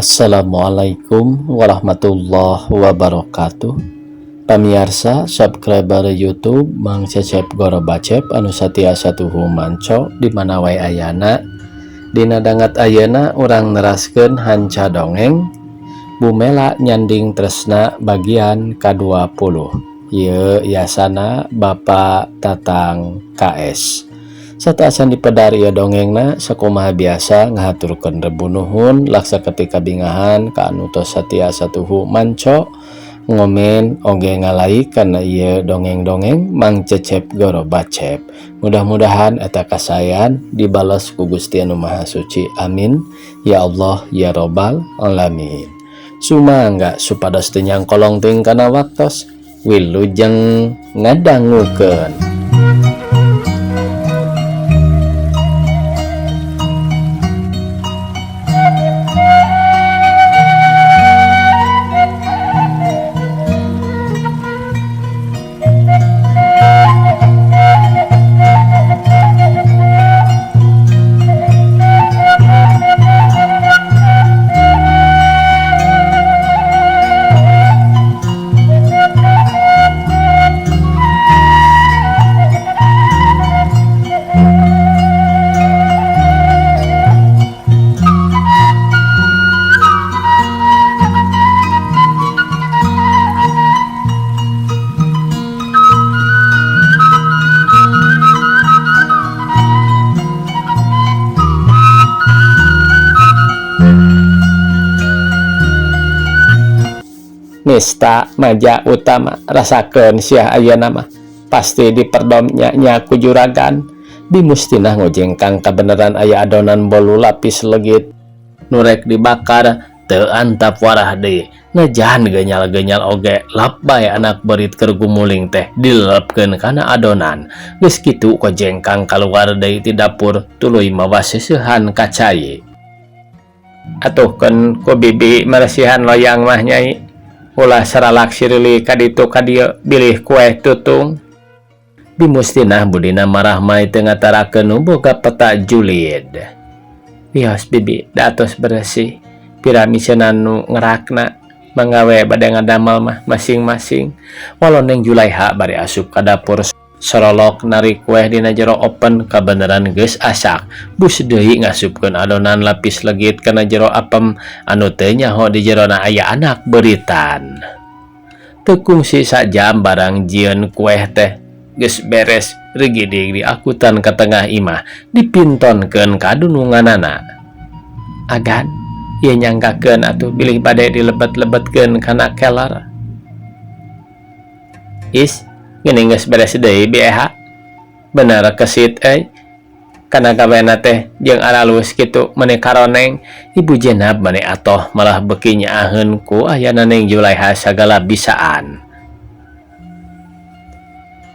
Assalamualaikum warahmatullahi wabarakatuh. Pamiarsa subscriber YouTube Mang Cecep Gorobacep anu satia satuhu manco di mana wae ayana. Dina danget ayeuna urang neraskeun hanca dongeng Bu Mela Nyanding Tresna bagian ka-20. Ieu yasana Bapak Tatang KS. Sateuacan dipedar ieu dongengna, sakumaha biasa ngahaturkeun rebu nuhun laksa ketika bingahan ka anu tos satia satuhu manco, ngomen oge ngalike kana ieu dongeng-dongeng Mang Cecep Gorobacep. Mudah-mudahan eta kasayan dibales ku Gusti Anu Maha Suci. Amin ya Allah ya Robbal alamin. Sumangga supados teu nyangkolong teuing kana waktos, wilujeng ngadangukeun. Nista Maja Utama rasakeun sia ayeuna mah pasti diperdomnya nya ku juragan. Bimustinah ngojengkang kabeneran aya adonan bolu lapis legit nurek dibakar teu antap warah deui. Najan genyal-genyal oge lap bae anak berit keur gumuling teh dilelepkeun kana adonan. Geus kitu kojengkang kaluar deui ti dapur tuluy mawa seuseuhan ka cai. Atuhkeun ku bibi meresihan loyang mah nyai. Ulah saralak sirili ka ditu ka dieu bilih kueh tutung. Bimustinah budina marah mai teu ngatarakeun nu boga peta julid. Wios bibi da atos beresih. Pira misenan nu ngerakna manggawe bade ngadamel mah masing-masing. Walau Neng Julaiha bari asup ka dapur sorolok narik kueh dina jero oven kabeneran geus asak. Bus deui ngasupkeun adonan lapis legit kana jero apem anu teu nyaho di jerona aya anak beritan. Teu kungsi sajam barang jieun kueh teh geus beres rigidig diakutan ka tengah imah dipintonkeun ka dununganana. Agan ieu nyangkakeun atuh bilih bade dilebet-lebetkeun kana keler. Is geuning geus beres deui BH. Bener kesit euy. Kana gawena teh jeung aralus kitu meuni karoneng. Ibu Jenab mani atoh malah beuki nyaaheun ku ayana Neng Julaiha sagala bisaan.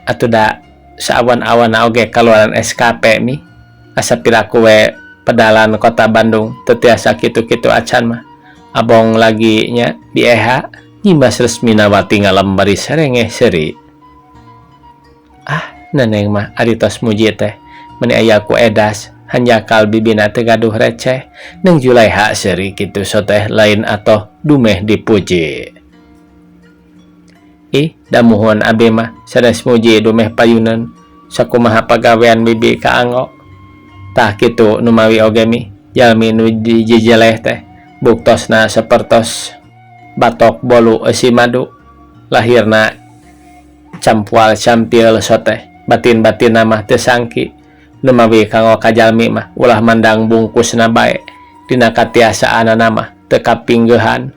Atuh da saawan-awan oge kaluaran SKP mi. Asa piraku we pedalan kota Bandung teu tiasa kitu-kitu acan mah. Abong lagi nya BH Nyimas Resminawati ngalem bari serengeh seuri. Ah, neneng mah ari tos muji teh meuni aya ku edas hanjakal bibina teu gaduh receh. Neng Julaiha seuri kitu soteh lain atoh dumeh dipuji. Ih, da muhun abi mah sanes muji dumeh payuneun sakumaha pagawean bibi kaanggo. Tah kitu numawi oge mi jalmi nu dijejeleh teh buktosna sapertos batok bolu eusi madu lahirna campual campil soteh batin-batin mah teu sangki. Numawi kanggo ka jalmi mah ulah mandang bungkusna bae dina katiasaanana mah teu kapinggeuhan.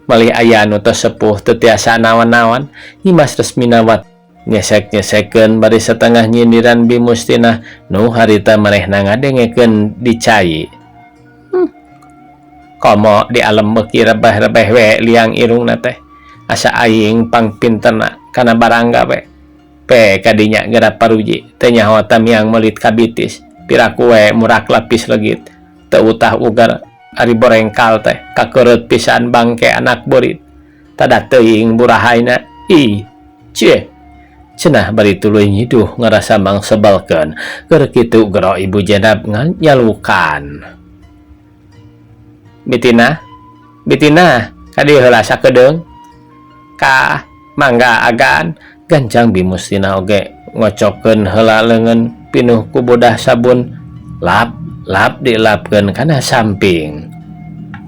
Malih aya anu tos sepuh teu tiasa naon-naon. Nyimas Resminawat nyesek-nyesekeun bari setengah nyindiran Bimustinah nu harita manehna ngadengekeun dicai. Komo di alem beuki rebeh-rebeh we liang irungna teh. Asa aing pangpinterna kana barang gawe. Pe kadinya geura paruji teu nyaho tamiang meulit kabitis. Piraku we murak lapis legit teu utah ugar ari borengkal teh kakeureut pisan bangke anak beurit. Tada teuing burahaina. Ih, cie. Cenah bari tuluy nyiduh ngarasa mangsebalkeun. Keur kitu gero Ibu Jenab nyalukan. Bitinah Bitinah ka dieu heula sakedeung ka mangga agan gancang Bi Mustinah oge ngocokeun heula leungeun pinuh ku bodah sabun lap lap dilapkeun kana samping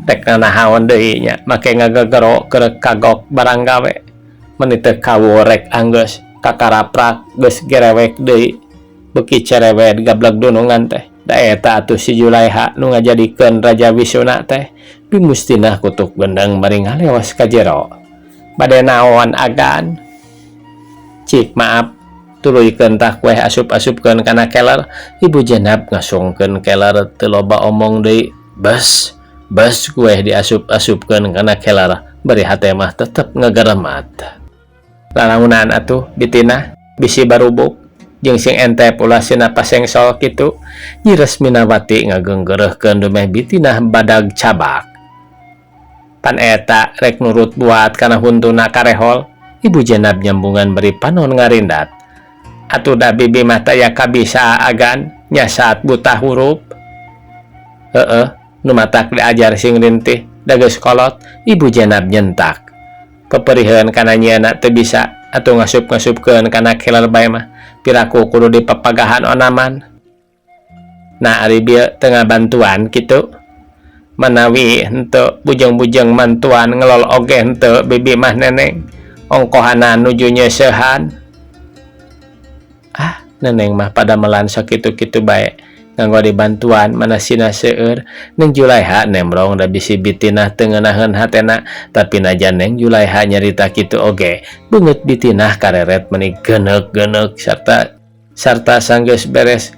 rek nanahaon deui nya make ngagegero keur kagok barang gawe meni teu kawurek anggeus kakaraprak geus gerewek deui beuki cerewet gablek dunungan teh da eta atuh si Julaiha nu ngajadikeun raja wisuna teh Bi Mustinah kutuk gendeng bari ngaleos ka jero bade naon agan cik maap tuluykeun tah kueh asup-asupkeun kana keler ibu Jenab ngasungkeun keler teu loba omong deui bes bes kueh diasup-asupkeun kana keler bari hate mah tetep ngageremat. Lalaunan atuh Bitinah bisi barubuk jeung sing entep ulah sina pasengsol kitu Nyi Resminawati ngageunggeureuhkeun dumeh Bitinah badag cabak. Pan eta rek nurut buat kana huntuna karehol Ibu Jenab nyambungan bari panon ngarindat. Atuh da bibi mah taya kabisa agan nyasat buta hurup. Heueuh nu matak diajar sing rintih da geus kolot Ibu Jenab nyentak. Peperiheun kana nyieunna teu bisa atuh ngasup-ngasupkeun kana keler bae mah piraku kudu dipapagahan onaman. Nah ari bieu teu ngabantuan kitu manawi henteu bujeng-bujeng mantuan ngelol oge henteu bibi mah neneng ongkohanan nuju nyeuseuhan. Ah neneng mah padamelan sakitu-kitu bae nganggo dibantuan mana sina seueur Neng Julaiha nemrong da bisi Bitinah teu ngeunaheun hatena tapi najan Neng Julaiha nyarita kitu oge beungeut Bitinah kareret meni geuneuk-geuneuk sarta sarta sanggeus beres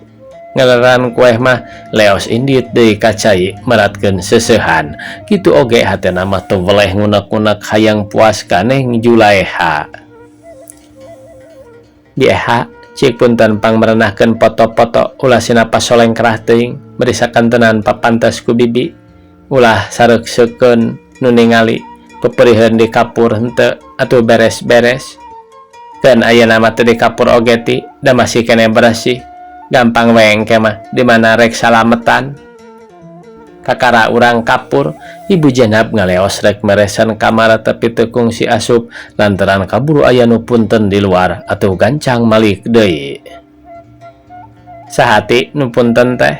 ngeleran kueh mah leos indit deui ka cai meratkeun seuseuhan kitu oge hatena mah teu weleh ngunek-ngunek hayang puas ka Neng Julaiha. Bieha cik punten pangmerenahkeun foto-foto ulah sina pasolengkrah teuing bari sakantenan papantes ku bibi ulah sareuksekeun nu ningali peperiheun di kapur henteu atuh beres-beres keun ayeuna mah teu di kapur oge ti da masih keneh beresih gampang we engke mah di mana rek salametan. Kakara urang kapur, Ibu Jenab ngaleos rek meresan kamar tapi teu kungsi asup lantaran kaburu aya nu punten di luar atuh gancang malik deui. Saha ti nu punten teh?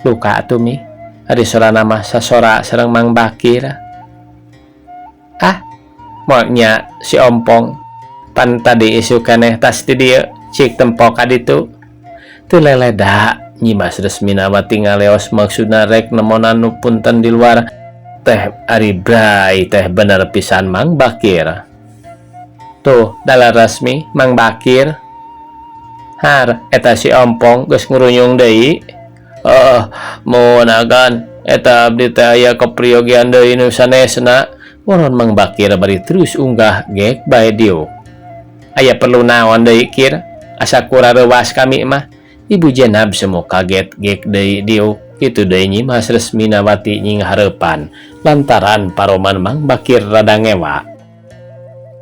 Luka atuh mi, ari sorana mah sasora sareng Mang Bakir. Ah, moal nya si Ompong, pan tadi isuk keneh tas di dieu cik tempo ka ditu. Teu leleda. Nyi Mas Resminawati ngaleos maksudna rek nemonan nu punten di luar teh ari bray teh bener pisan Mang Bakir. Tuh dalar resmi Mang Bakir. Har eta si Ompong geus ngurunyung deui. Oh, mun agan eta abdi teh aya kapriogian deui nu sanesna. Waron Mang Bakir bari terus unggah gek bae diuk. Aya perlu naon deui kir? Asa kurareuwas kami mah. Ibu Jenab semu kaget gek deui diuk kitu deui Nyi Mas Resminawati nying hareupan lantaran paroman Mang Bakir rada ngewa.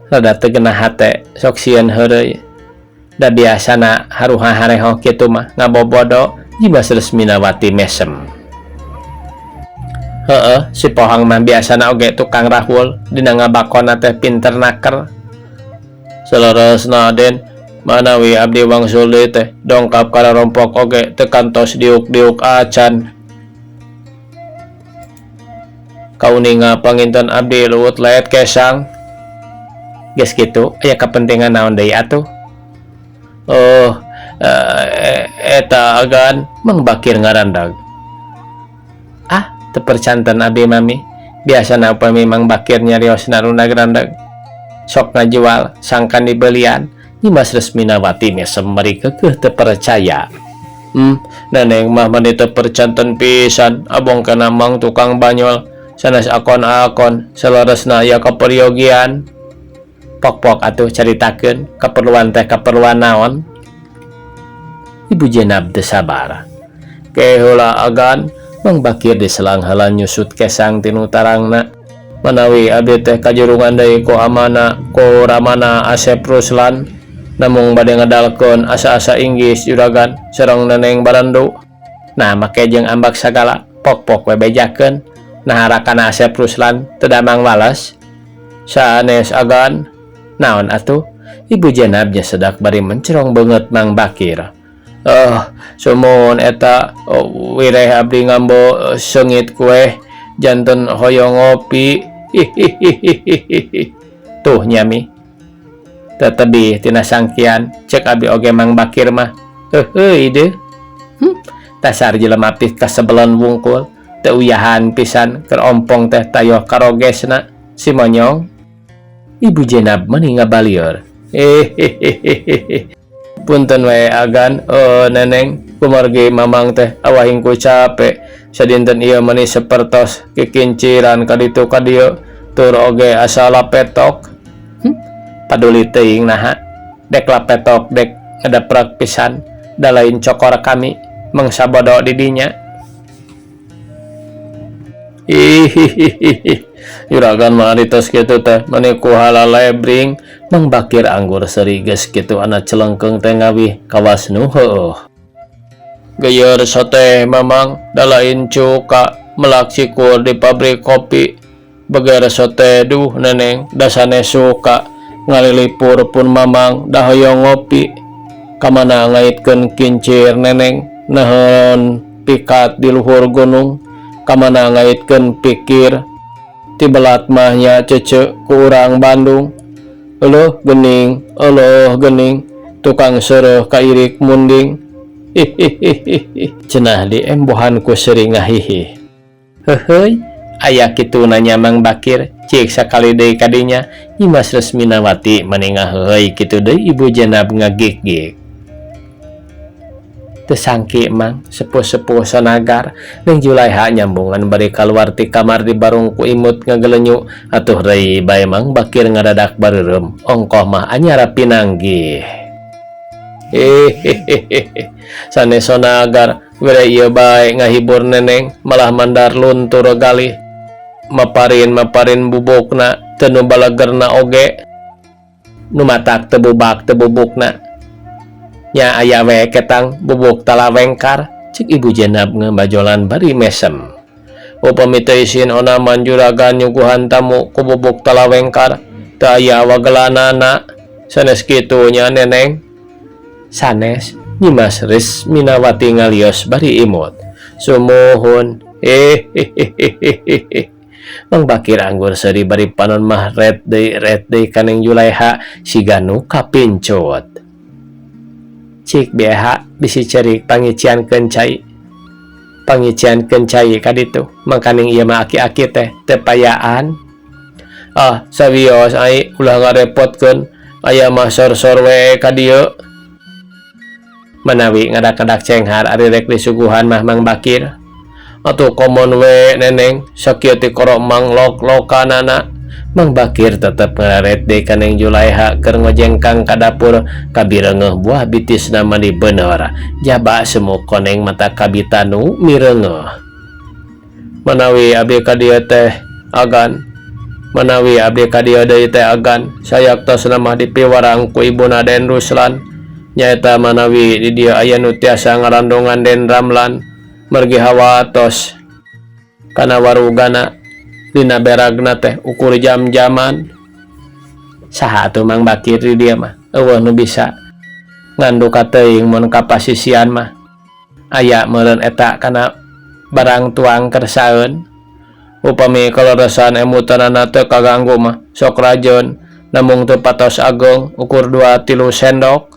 Rada teu genah hate sok sieun heureuy. Da biasana haruha hareho kitu mah ngabobodo Nyi Mas Resminawati mesem. Heueuh si Pohang mah biasana oge tukang rahul dina ngabakona teh pinter naker. Saleresna Den manawi abdi wangsul deui teh dongkap ka rarompok oge teu kantos diuk-diuk acan. Kauninga panginten abdi luwut laet kesang. Geus kitu aya kapentingan naon deui atuh? Oh, eta agan Mang Bakir ngarandag. Ah, teu percanten abdi mami. Biasana upami Mang Bakir nyarios narundag randag. Sok ngajual sangkan dibelian. Nyi Mas Resminawati mesem bari keukeuh teu percaya. Neneng mah mani teu percanten pisan abong kana mang tukang banyol sanes akon-akon saleresna aya kaperyogian. Pok-pok atuh caritakeun kaperluan teh kaperluan naon? Ibu Jenab teu sabar. Ke heula agan Mang Bakir diselang heula nyusut kesang tinu tarangna. Manawi abdi teh kajurungan deui ku amana ku ramana Asep Ruslan namung bade ngedalkeun asa-asa inggis juragan sareng neneng barandu. Nah make jeung ambak sagala pok-pok we bejakeun. Naha rakana Asep Ruslan teu damang wales? Sanes agan. Naon atuh? Ibu Jenab nyesedak bari mencerong beungeut Mang Bakir. Eh, sumuhun eta wireh abdi ngambo seungit kueh janten hoyong ngopi. Hihihihihi. Tuh nya mi. Teu tebih tina sangkian cek abdi oge Mang Bakir mah. Heuheuy deuh. Dasar jelema teh kasebelen wungkul. Teu uyahan pisan keur ompong teh tayoh karogesna si monyong. Ibu Jenab meuni ngabalieur. Hehehehehe. Punten wae agan, oh neneng, kumargi mamang teh awahing ku cape. Sadinten ieu meuni sapertos kikinciran ka ditu ka dieu, tur oge asa lapetok. Paduli teuing naha, dek lapetok dek ngadeprek pisan, da lain cokor kami mangsa bodo di dinya. Hihihihi. Juragan mah ari tos kitu teh meuni ku halalebring. Mang Bakir anggur seuri geus kitu ana celengkeung teh ngawih kawas nu heueuh. Geuyeur soteh mamang da lain cuka melak cikur di pabrik kopi. Beger soteh duh neneng da sanes suka ngalilipur pun mamang da hoyong ngopi. Kamana ngaitkeun kincir neneng naheun pikat di luhur gunung. Kamana ngaitkeun pikir ti belat mah nya cece ku urang Bandung. Euleuh geuning, euleuh geuning, tukang seureuh kairik munding. Hihihihi. Cenah diembohan ku seuri ngahihih. Heuheuy, aya kitu nanya Mang Bakir, cik sakali deui kadinya Nyimas Resminawati mani ngaheuheuy kitu deui Ibu Jenab ngagik-gik. Teu sangki Mang, sepuh-sepuh sonagar Neng Julaiha nyambungan bari kaluar ti kamar dibarung ku imut ngagelenyu atuh reuy bae Mang Bakir ngadadak bareureum ongkoh mah anyar pinanggih. Hehehehe. Sanes sonagar were ieu bae ngahibur neneng malah mandar luntur galih. Maparin-maparin bubukna teu nu balegerna oge. Nu matak teu bubak teu bubukna. Nya aya we ketang bubuk talawengkar cek Ibu Jenab ngebajolan bari mesem. Upami teu isin onaman juragan nyuguhan tamu ku bubuk talawengkar teu aya wagelanana sanes kitu nya neneng. Sanes Nyimas Resminawati ngalios bari imut. Sumuhun. Hehehehehe. Mang Bakir anggur seuri bari panon mah ret deui ka Neng Julaiha siga nu kapincut. Cik BH bisi cerik pangiciankeun cai. Pangiciankeun cai ka ditu. Mangkaning ieu mah aki-aki teh teu payaan. Ah, sawios ai ulah ngarepotkeun aya mah sor-sor we ka dieu. Manawi ngadak-ngadak cenghar ari rek disuguhan mah Mang Bakir. Atuh komon we neneng sakieu ti korok mang lok-lokanana. Mang Bakir tetep ngararet deui ka Neng Julaiha keur ngojengkang ka dapur kabireungeuh buah bitisna mani bener. Jaba semu koneng mata kabita nu mireungeuh. Manawi abdi ka dieu teh agan. Manawi abdi ka dieu deui teh agan. Sayaktosna mah dipiwarang ku ibuna Den Ruslan. Nyaeta manawi di dieu aya nu tiasa ngarandongan Den Ramlan. Mergi hawatos kana warugana dina beragna teh ukur jam-jaman. Saha atuh Mang Bakir di dieu mah eueuh nu bisa nganduka teuing mun kapasisian mah. Aya meureun eta kana barang tuang kersaeun. Upami kaleresan emutanana teu kaganggu mah sok rajeun namung teu patos ageung ukur 2-3 sendok.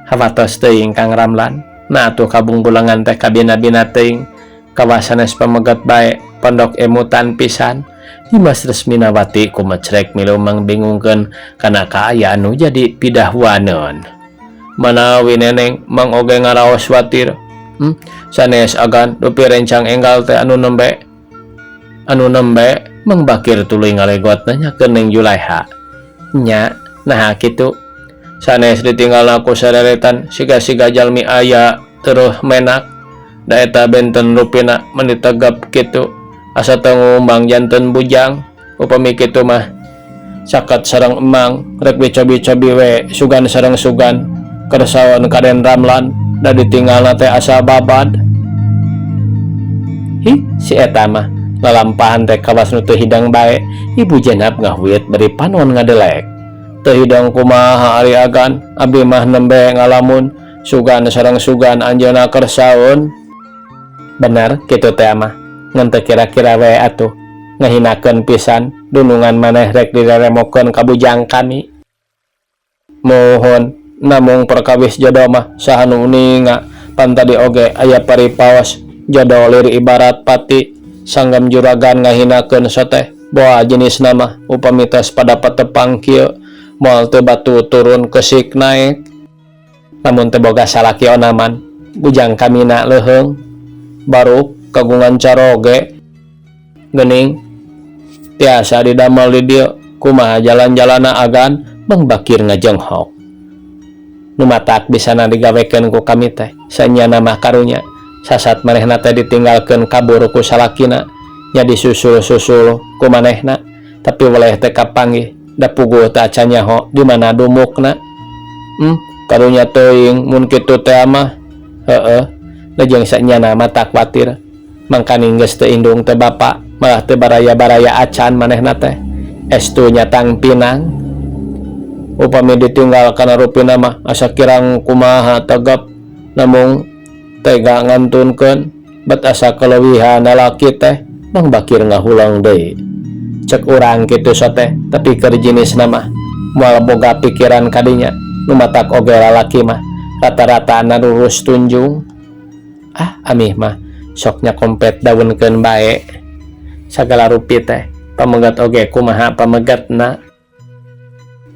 Hawatos teuing Kang Ramlan. Nah atuh kabungbulengan teh kabina-bina teuing kawasanes pameget bae pondok emutan pisan. Nyimas Resminawati kumecrek milu mangbingungkeun kana kaayaan nu jadi pidahwaneun. Manawi neneng mang oge ngaraos watir. Sanes agan dupi rencang enggal teh anu nembe. Anu nembe Mang Bakir tuluy ngalegot nanyakeun Neng Julaiha. Nya naha kitu? Sanes ditinggalna ku sareretan siga-siga jalmi aya tereuh menak. Da eta benten rupina meuni tegep kitu. Asa teu ngumbang janten bujang. Upami kitu mah saket sareng emang rek dicobi-cobi we sugan sareng sugan kersaon ka Den Ramlan da ditinggalna teh asa babad. Hi, si eta mah lalampahan teh kawas nu teu hidang bae. Ibu Jenab ngahuit bari panon ngadelek. Teu hidang kumaha ari agan, abdi mah nembe ngalamun sugan sareng sugan anjeunna kersaeun. Bener kitu teh mah, ngan teu kira-kira we atuh. Ngahinakeun pisan dunungan maneh rek direremokeun ka bujang kami. Muhun, namung perkawis jodoh mah saha nu uninga, pan tadi oge aya paripaos jodoh lir ibarat pati sanggem juragan ngahinakeun soteh boa jenisna mah upami tos pada patepang kieu moal teu batu turun keusik naek. Lamun teu boga salaki onaman, bujang kamina leuheung baruk kagungan caroge geuning tiasa didamel di dieu kumaha jalan-jalanna agan. Mang Bakir ngajenghok. Nu matak bisana digawekeun ku kami teh sanyana mah karunya sasat manehna teh ditinggalkeun kabur ku salakina nya disusul-susul ku manehna tapi weleh teh kapanggih da puguh teh acan nyaho di mana dumukna. Karunya teuing mun kitu teh mah. Heueuh da jeung sanyana mah tak kuatir mangkaning geus teu indung teu bapa malah teu baraya-baraya acan manehna teh estu nya tangpinang upami ditinggal kana rupina mah asa kirang kumaha tegep namung tega ngantunkeun bet asa kaleuwihan lalaki teh. Mang Bakir ngahulang deui. Cek urang kitu soteh tapi keur jenisna mah moal boga pikiran kadinya nu matak oge lalaki mah rata-rata narurus tunjung. Ah, amih mah sok nyakompet daunkeun bae sagala rupi teh pamegat oge kumaha pamegatna.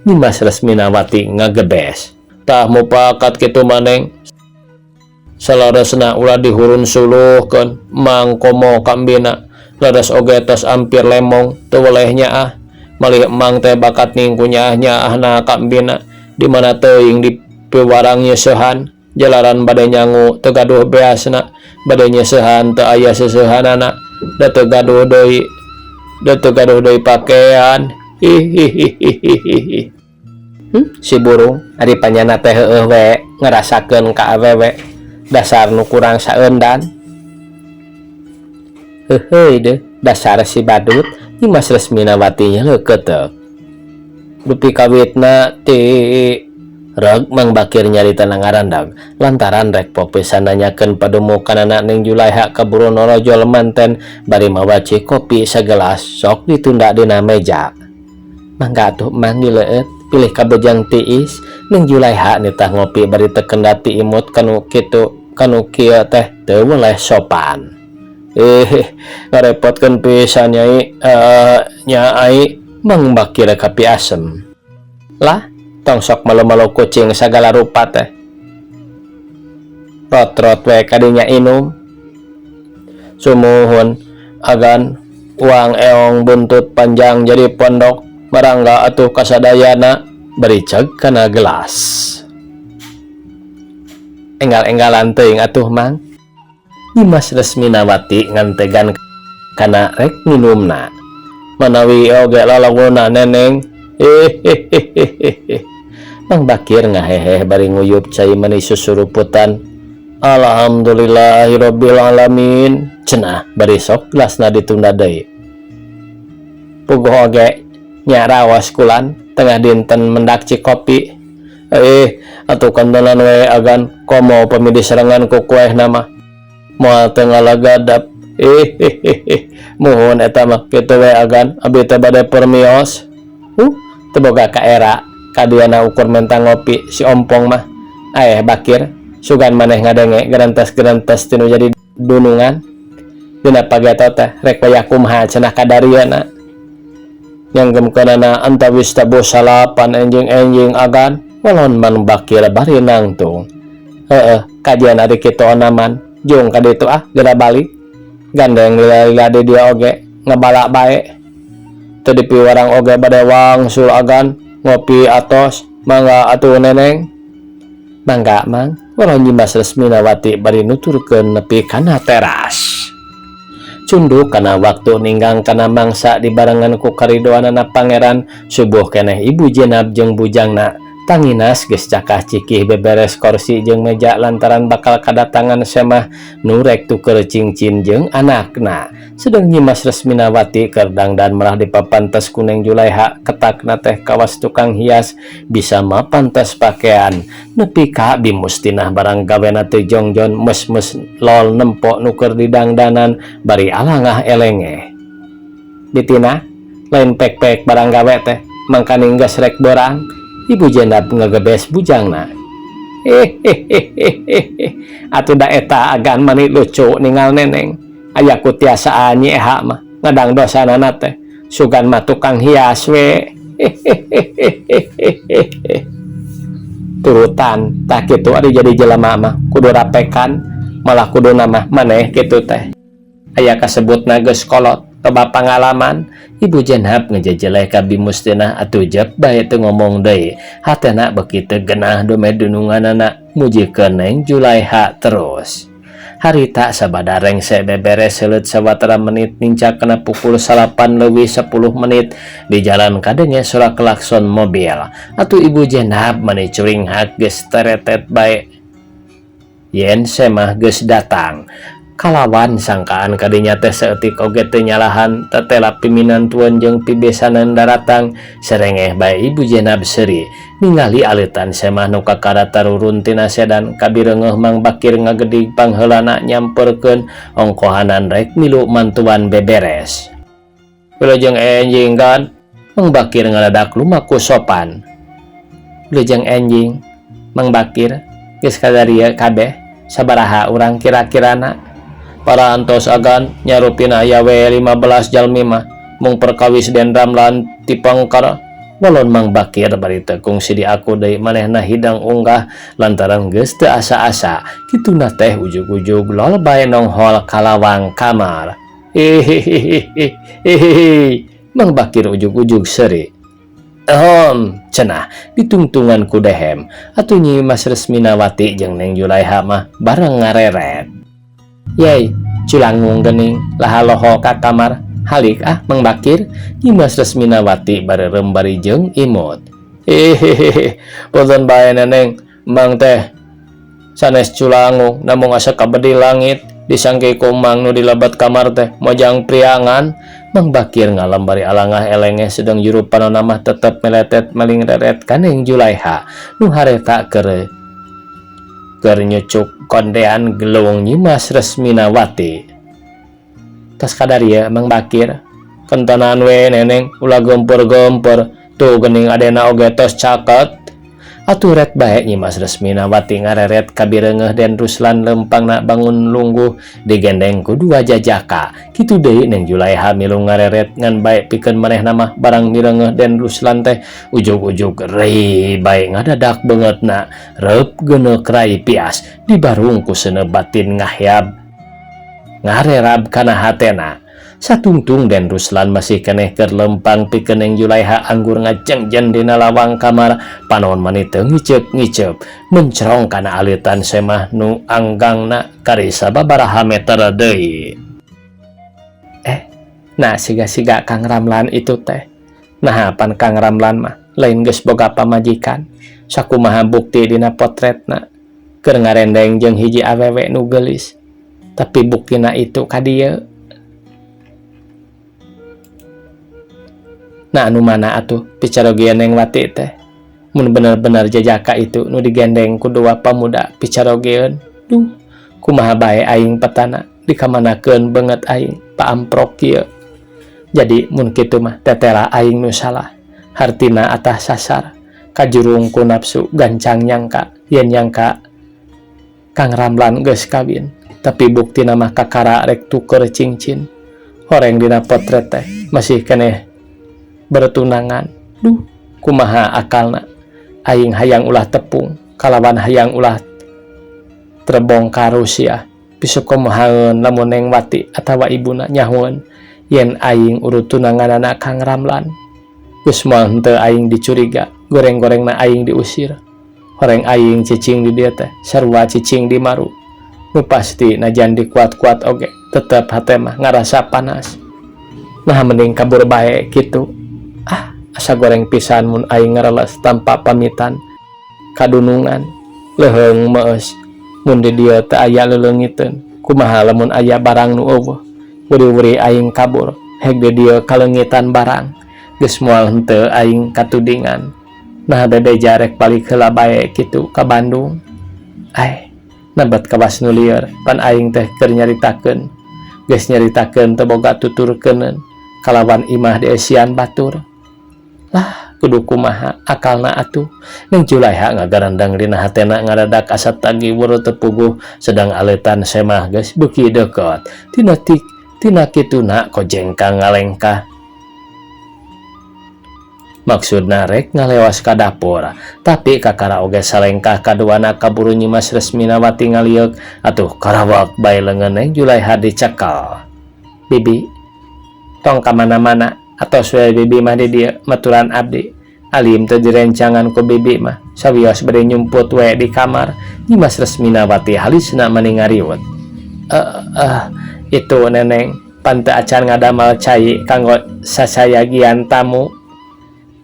Nyimas Resminawati ngagebes. Tah mupakat kitu maneng saleresna ulah dihurun suluhkeun mang komo kambina leres oge tos ampir lemong teu weleh nyaah malih emang teh bakat ning ku nyaah-nyaahna kambina di mana teuing di piwarang nyeusehan jalaran bade nyangu teu gaduh beasna bade nyeusehan teu aya seuseuhanana da teu gaduh deui da teu gaduh deui pakean. Hihihihihihi. Si burung ari panyana teh heueuh we ngarasakeun ka awewe dasar nu kurang saeundan. Heuheuy deuh dasar si badut. Nyimas Resminawati nyeleukeuteup dupi kawitna ti reg. Mang Bakir nyarita ngarandag lantaran rek popisan nanyakeun padumukanana Ning Julaiha kaburu norojol manten bari mawa kopi sagelas sok ditunda dina meja. Mangga atuh Mang, dileueut pilih kabejang tiis. Ning Julaiha nitah ngopi bari teu kendati imut kanu kitu kanu kieu teh teu weleh sopan. Eh, ngarepotkeun pisan nyai, nyai. Mang Bakir kapi asem. Lah, tong sok malu-malu kucing sagala rupa teh rot-rot we kadinya inum. Sumuhun agan, uang eong buntut panjang jadi pondok marangga atuh kasadayana bari ceg kana gelas. Enggal-enggalan teuing atuh Mang. Nyimas Resminawati ngantegan kana rek minumna manawi oge lalaguna neneng. Hehehehehe. Mang Bakir ngaheheh bari nguyup cai meni susuruputan. Alhamdulillahirabbil alamin cenah bari sok gelasna ditunda deui. Puguh oge nya raos kulan tengah dinten mendak cikopi. Eh, atuh kantenan we agan komo upami diserengan ku kuehna mah moal teu ngalagadap. Hehehehe, muhun eta mah kitu we agan, abi teh bade permios. Teu boga kaera kadiana ukur menta ngopi si ompong mah. Aeh Bakir, sugan maneh ngadenge gerentes-gerentes tinu jadi dunungan dina pageto teh rek wayah kumaha cenah kadarieuna nyanggemkeunana antawis tabuh salapan enjing-enjing agan. Walon Mang Bakir bari nangtung. Heueuh kajian ari kitu onaman jung ka ditu ah geura balik gandeng lila-lila di dieu oge ngebala bae teu dipiwarang oge bade wangsul agan ngopi atos. Mangga atuh neneng. Mangga Mang. Walon Nyimas Resminawati bari nuturkeun nepi kana teras. Cunduk kana waktu ninggang kana mangsa dibarengan ku karidoanana pangeran subuh keneh Ibu Jenab jeung bujangna. Tanginas geus cakah cikih beberes korsi jeung meja lantaran bakal kadatangan Semah nu rek tuker cincin jeung anakna. Sedeng Nyimas Resminawati keur dangdan malah dipapantes ku Neng Julaiha, ketakna teh kawas tukang hias bisa mapantes pakaian. Nepi ka Bi Mustinah barang gawena teu jongjon mes-mes lol nempo nu keur didangdanan bari alangah elengeh. Bitina lain pek-pek barang gawe teh mangkaning geus rek beurang. Ibu Jenab ngegebes bujangna. Hehehehehe, atuh da eta agan mani lucu ningal neneng. Aya ku tiasaan Nyi Eha mah ngadang dosanana teh. Sugan mah tukang hias we. Hehehehehe. Turutan tah kitu ari jadi jelema mah kudu rapekan malah kuduna mah maneh kitu teh. Aya kasebutna geus kolot loba pangalaman. Ibu Jenab ngejejeleh ka Bi Mustinah atuh jep bae teu ngomong deui. Hatena beuki teu genah dumeh dununganana mujikeun Neng Julaiha terus. Harita sabada rengse beberes seuleut sawatara menit nincak kana pukul 9.10 di jalan kadenge sora klakson mobil. Atuh Ibu Jenab mani curinghak geus teretet bae yen Semah geus datang. Kalawan sangkaan kadinya teh saeutik oge teu nyalahan tetela piminantuan jeung pibesanan daratang serengeh bae Ibu Jenab seuri ningali aleutan Semah nu kakara tarurun tina sedan. Kabireungeuh Mang Bakir ngagedig pangheulana nyamperkeun ongkohanan rek milu mantuan beberes. Wilujeng enjing kan? Mang Bakir ngaledak lumaku sopan. Wilujeng enjing Mang Bakir, geus kadarieu kabeh sabaraha urang kira-kirana? Parantos agan, nyarupina aya we 15 jalmi mah mung perkawis Den Ramlan tipengker. Walon Mang Bakir bari teu kungsi diaku deui manehna hidang unggah lantaran geus teu asa-asa kituna teh ujug-ujug lol bae nonghol ka lawang kamar. Hihihihi, Mang Bakir ujug-ujug seuri. Ehom, cenah ditungtungan ku dehem. Atuh Nyi Mas Resminawati jeung Neng Julaiha mah bareng ngareret. Yey, culangung geuning laha loho ka kamar. Halik ah Mang Bakir. Nyi Mas Resminawati bareureum bari jeung imut. Hehehe, punten bae Neneng, Mang teh sanes culangung namung asa kabedi langit disangke ku Mang nu dilebat kamar teh mojang priangan. Mang Bakir ngalem bari alangah elengeh sedang juru panona mah tetep meletet maling reret ka Neng Julaiha nu hareta keur keur nyucuk kondean gelung Nyi Mas Resminawati. Tas kadarieu Mang Bakir, kentonan we Neneng, ulah gempur-gempur tuh geuning adena oge tos caket. Atuh ret bae Nyi Mas Resminawati ngareret kabireungeuh Den Ruslan lempangna bangun lungguh digendeng ku dua jajaka. Kitu deui Neng Julaiha milu ngareret ngan bae pikeun manehna mah barang mireungeuh Den Ruslan teh ujug-ujug rei bae ngadadak beungeutna reup geuneuk rai pias dibarung ku seuneu batin ngahyab ngarerab kana hatena. Satungtung Den Ruslan masih keneh keur lempang pikeun Neng Julaiha anggur ngajengjen dina lawang kamar panon mani teu ngiceup-ngiceup mencrong kana aleutan Semah nu anggangna kari sababaraha meter deui. Nah siga-siga Kang Ramlan itu teh. Nah pan Kang Ramlan mah lain geus boga pamajikan. Sakumaha bukti dina potretna keur ngarendeng jeung hiji awewe nu geulis. Tapi buktina itu ka dieu. Nah anu mana atuh picarogeun Neng Wati teh. Mun bener-bener jajaka itu nu digendeng ku dua pamuda picarogeun. Duh, kumaha bae aing petana dikamanakeun beungeut aing paamprok kieu. Jadi mun kitu mah tetela aing nu salah. Hartina atah sasar kajurung ku nafsu gancang nyangka yen nyangka Kang Ramlan geus kawin. Tapi buktina mah kakara rek tuker cincin. Horeng dina potret teh masih keneh bertunangan. Duh, kumaha akalna aing hayang ulah tepung kalawan hayang ulah terbongkar rusia. Besok kumahaeun lamun Neng Wati atawa ibuna nyahueun yen aing urut tunanganana Kang Ramlan. Geus moal henteu aing dicuriga, goreng-gorengna aing diusir. Horeng aing cicing di dieu teh sarua cicing di maru. Nu pasti najan dikuat-kuat oge tetep hate mah ngarasa panas. Nah mending kabur bae kitu. Ah, asa goreng pisan mun aing ngareles tanpa pamitan. Kadunungan leuheung meus mun di dieu teu aya leleungiteun kumaha lamun aya barang nu eueuh wuri-wuri aing kabur heg di dieu kaleungitan barang geus moal henteu aing katudingan nah bebeja rek balik heula bae kitu ka Bandung aeh nabet kawas nu lieur pan aing teh keur nyaritakeun geus nyaritakeun teu boga tuturkeuneun kalawan imah dieusian batur lah kudu kumaha akalna atuh Neng Julaiha ngagarandang dina hatena ngadadak asa tagiwur teu puguh sedang aleutan semah geus beuki deukeut tina tik tina kituna kojengkang ngalengkah maksudna rek ngalewas ka dapur tapi kakara oge salengkah kaduana kaburu Nyimas Resminawati ngalieuk atuh karawak bae leungeun Neng Julaiha dicekal bibi tong ka mana-mana atos we bibi mah di dieu maturan abdi alim teu direncangan ku bibi mah sawios bade nyumput we di kamar Nyimas Resminawati halisna mani ngariwet itu neneng pan teu acan ngadamal cai kanggo sasayagian tamu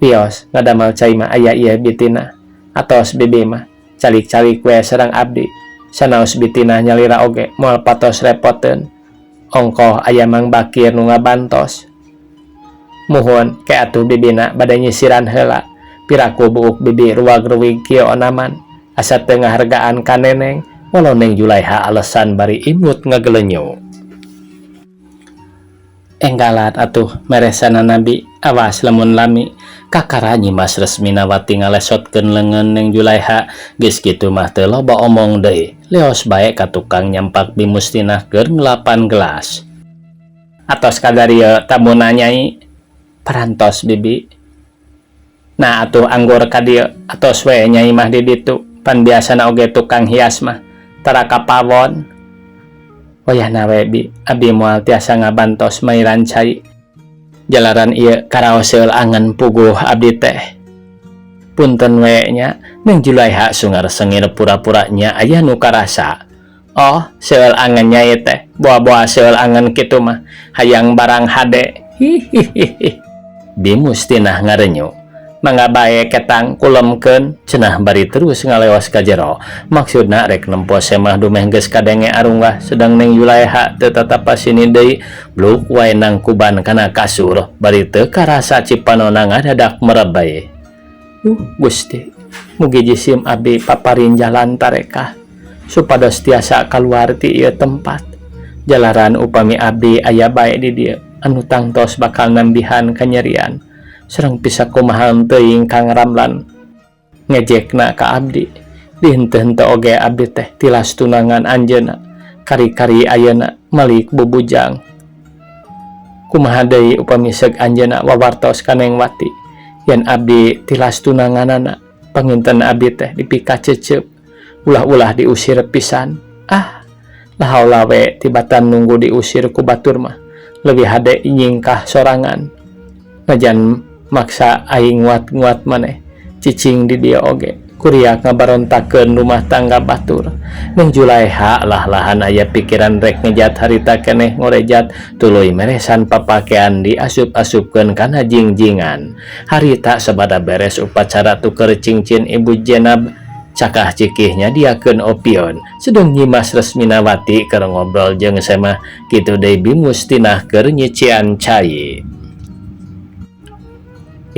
wios ngadamal cai mah aya ieu bitina atos bibi mah calik-calik we sareng abdi sanaos bitina nyalira oge moal patos repoteun ongkoh aya Mang Bakir nu ngabantos muhun ke atuh bibina bade nyisiran heula piraku buuk bibi ruwag-ruwig kieu onaman asa teu ngahargaan ka neneng walau Neng Julaiha alesan bari imut ngagelenyu enggalan atuh meresana nabi awas lamun lami kakara Nyimas Resminawati ngalesotkeun leungeun Neng Julaiha geus kitu mah teu loba omong deui leos bae ka tukang nyampak Bi Mustinah keur ngelapan gelas atos kadarieu tamuna nyai parantos bibi nah atuh anggur ka dieu atos we nyai mah di ditu pan biasana oge tukang hias mah tara kapawon wayahna we bi abi moal tiasa ngabantos mairan cai jalaran ieu karaos seul angen puguh abdi teh punten we nya Neng Julaiha sungar sengir pura-pura nya aya nu karasa oh seul angen nyai teh boa-boa seul angen kitu mah hayang barang hade hihihihi Bi Mustinah ngarenyu mangga bae ketang kulemkeun cenah bari terus ngalewas ka jero maksudna rek nempo semah dumeh geus kadenge arunggah sedang Neng Julaiha teu tatapa sini deui bluk wae nangkuban kana kasur bari teu karasa cipanona ngadadak merebay Gusti mugi jisim abdi paparin jalan tarekah supados tiasa kaluar ti ieu tempat jalaran upami abdi aya bae di dieu anu tangtos bakal nambihan kanyerian sareng bisa kumaha teuing Kang Ramlan ngejekna ka abdi dihenteu-henteu oge abdi teh tilas tunangan anjeunna kari-kari ayeuna malik bubujang kumaha deui upami seug anjeunna wawartos ka Neng Wati yen abdi tilas tunanganana panginten abdi teh dipikacecep ulah-ulah diusir pisan ah lahaula we tibatan nunggu diusir ku batur mah lebih hade nyingkah sorangan najan maksa aing nguat-nguat maneh cicing di dieu oge kuriak ngabarontakeun rumah tangga batur Neng Julaiha lah-lahan aya pikiran rek ngejat harita keneh ngorejat tuluy meresan papakean diasup-asupkeun kana jingjingan harita sabada beres upacara tuker cincin Ibu Jenab cakah cikih nyadiakeun opion sedang Nyimas Resminawati keur ngobrol jeung semah kitu deui Bi Mustinah keur nyician cai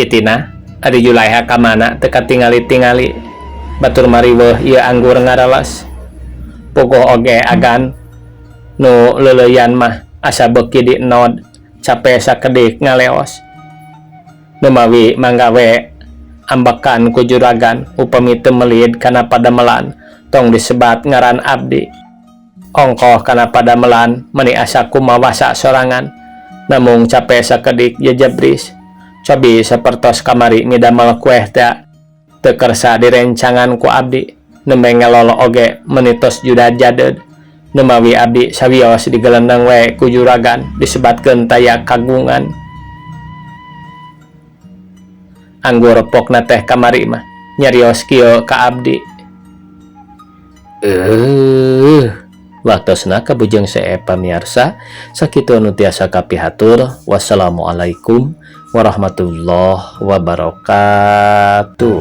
Itina ari Julaiha ka mana teu katingali-tingali batur mariweuh ieu anggur ngaralas puguh oge agan nu leuleuyan mah asa beuki di enod cape sakedik ngaleos numawi manggawe ambekan ku juragan upami teu melid kana padamelan tong disebat ngaran abdi ongkoh kana padamelan meni asa kumawasa sorangan namung cape sakedik jejebris cobi sapertos kamari midamel kueh teh teu kersa direncangan ku abdi nembe ngelolo oge meni tos juda jaded numawi abdi sawios digelendeng we ku juragan disebatkeun taya kagungan anggur pokna teh kamari mah nyarios kieu ka abdi waktosna kabujeng seep pamiarsa sakitu nu tiasa kapihatur wassalamualaikum warahmatullahi wabarakatuh.